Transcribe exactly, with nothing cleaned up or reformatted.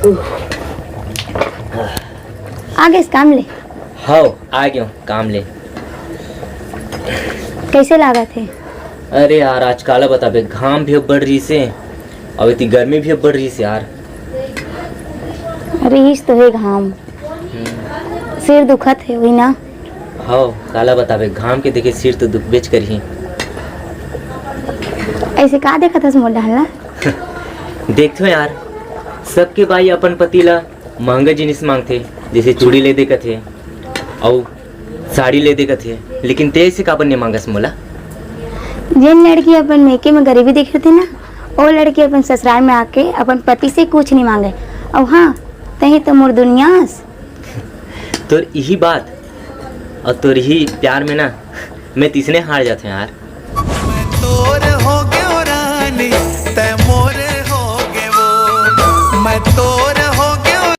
आ गेस काम ले? हव, आ गेंव काम ले। कइसे लागत हे? अरे यार, आज काला बताबे, घाम भी अब्बड़ रहिसे, अउ एती गर्मी भी अब्बड़ रहिसे यार। अरे, इस तो हे घाम। सिर दुखत हे, वही ना? हव, काला बताबे, घाम के देखे सिर तो दुखबेच करही। अइसे का देखत हस मोर डहन ला? देखथो यार, सबके बाई अपन पति ला महंगा जिनिस मांगथे, जइसे चूड़ी ले दे कथे, अउ साड़ी ले दे कथे, लेकिन तें अइसे काबर नइ मांगस मोला? जेन लड़की अपन मइके में गरीबी देखे रथे ना, ओ लड़की अपन ससुराल में आके अपन पति से कुछ नइ मांगे। अउ हाँ, तहीं तो मोर दुनिया अस। तोर इही बात अउ तोर इही प्यार में ना, मैं तइसने हार जाथों यार। मैं तोर हो गेंव रानी, तैं मोर हो गेवो। मैं तो